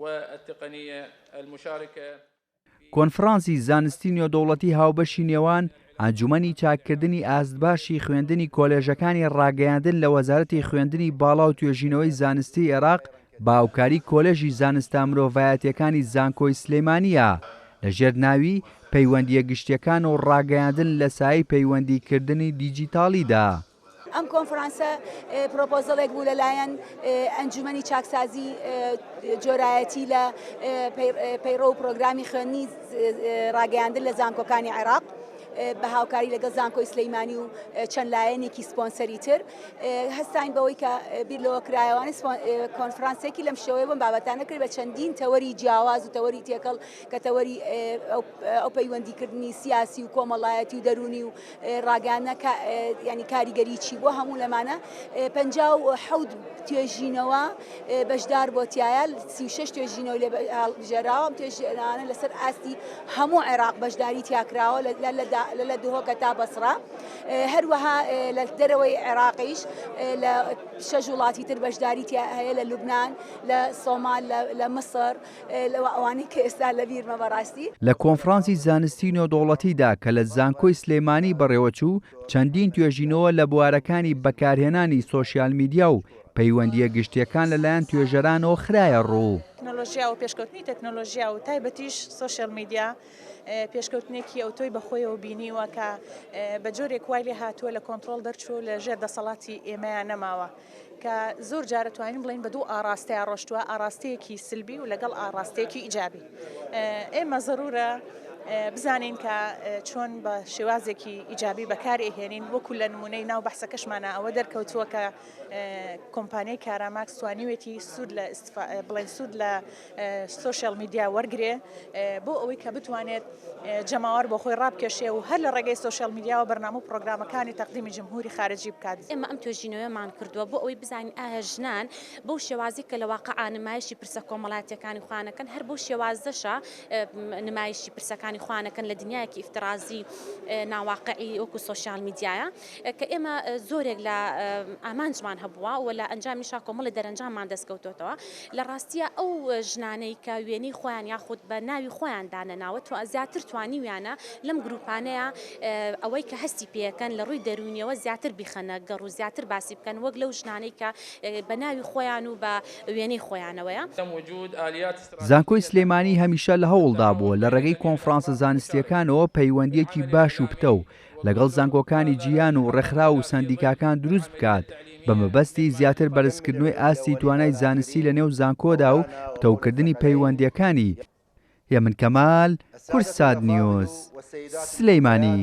والتقنية المشاركة. کۆنفرانسی زانستی نێودەوڵەتی هاوبەشی نێوان ئەنجومەنی چاککردنی ئاستباشی خوێندنی کۆلێژەکانی ڕاگەیاندن لە وەزارەتی خوێندنی باڵا و توێژینەوەی زانستی عێراق بە هاوکاری کۆلێژی زانستە مرۆڤایەتیەکانی زانکۆی سلێمانییە لە ژێر ناوی پەیوەندییە گشتیەکان و ڕاگەیاندن لە سایەی پەیوەندیکردنی دیجیتاڵیدا. ئەم کۆنفرانسە پرۆپۆزەڵێک بوو لەلایەن ئەنجومەنی چاکسازی جۆرایەتی لە پەیڕەو و پرۆگرامی خوێندنی ڕاگەیاندن لە زانکۆکانی عێراق بە هاوکاری لەگەڵ زانکۆی سلەیمانی و چەند لایەنێکی سپۆنسەری تر هەستاین بەوەی کە بیر لەوە کرایەوانە کۆنفرانسێکی لەم شێوەیە بەم بابەتانە کرد بە چەندین تەوەری جیاواز و تەوەری تێکەڵ کە تەوەری ئەو پەیوەندیکردنی سیاسی و کۆمەڵایەتی و دەروونی و ڕاگەیاندنە ینی کاریگەری چی بووە هەموو لەمانە 57 توێژینەوە بەشدار بۆ تایە 36 توێژینەوە لێ هەڵبژێراوە ئەم توێژینەوانە لەسەر ئاستی هەموو عێراق بەشداری تیاکراوە لە دهۆکە تا بەسڕە هەروەها لە دەرەوەی عێراقیش لە شەش وڵاتی تر بەشداری تیا هەیە لە لوبناان لە سۆمال لە مسر لەوە ئەوانەی کە ئێستا لەبیرمە بەڕاستی. لە کۆنفرانسی زانستی نێودەوڵەتیدا کە لە زانکۆی سلێمانی بەڕێوەچوو، چەندین توێژینەوە لە بوارەکانی بەکارهێنانی سۆشیال میدیا و پەیوەندییە گشتییەکان لەلایەن توێژەرانەوە خرایەڕوو. تەکنۆلۆژیا و پێشکەوتنی تەکنۆلۆژیا و تایبەتیش سۆشیال میدیا پێشکەوتنێکی ئەوتۆی بەخۆیەوە بینیوە کە بە جۆرێک وای لێ هاتووە لە کۆنترۆڵ دەرچووە و لە ژێر دەسەڵاتی ئێمەیا نەماوە. کە زۆر جار ئەتوانین بڵێین بە دوو ئاڕاستەیا ڕۆشتووە، ئاڕاستەیەکی سلبی و لەگەڵ ئاڕاستەیەکی ئیجابی. ئێمە زەرورە بزانین کە چۆن بە شێوازێکی ئیجابی بەکار ئەیهێنین، وەکو لە نمونەی ناو بەحسەکەشمانا ئەوە دەرکەوتووە کە کۆمپانیای کاراماکس توانیوێتی سوود لە بڵێن سوود لە سۆشیال میدیا وەرگرێ بۆ ئەوەی کە بتوانێت جەماوەر بۆ خۆی ڕابکێشێ و هەر لە ڕێگەی سۆشیال میدیاوە بەرنامە و پڕۆگرامەکانی تەقدیمی جمهوری خارجی بکات. ئێمە ئەم توێژینەوەیەمان کردووە بۆ ئەوەی بزانین ئایا ژنان بەو شێوازەی کە لە واقعا نمایشی پرسە کۆمەڵایەتییەکانی خۆیان ئەکەن هەر بەو شێوازەشە نمایشی پرسەکانی خۆیان ئەکەن لە دنیایەکی ئیفترازی ناواقعی وەکو سۆشیال میدیایە کە ئێمە زۆرێک لە ئامانجمان هەبووە و لە ئەنجامیشا کۆمەڵی دەرەنجاممان دەستکەوتۆتەوە لە ڕاستییا ئەو ژنانەی کە وێنەی خۆیان یاخود بە ناوی خۆیان دانەناوە زیاتر توانیویانە لەم گروپانەیا ئەوەی کە هەستی پێەکەن لە ڕووی دەروونیەوە زیاتر بیخەنە گەڕ و زیاتر باسی بکەن وەک لەو ژنانەی کە بە ناوی خۆیان و بە وێنەی خۆیانەوەیە. زانکۆی سلێمانی هەمیشە لە هەوڵدا بووە لە ڕێگەی کۆنفرانسە زانستییەکانەوە پەیوەندییەکی باش و پتەو لەگەڵ زانکۆکانی جیهان و ڕێکخراو و سەندیکاکان دروست بکات بە مەبەستی زیاتر بەرزکردنەوەی ئاستی توانای زانستی لە نێو زانکۆدا و پتەوکردنی پەیوەندییەکانی. هێمن کەمال، کوردسات نیوز، سلیمانی.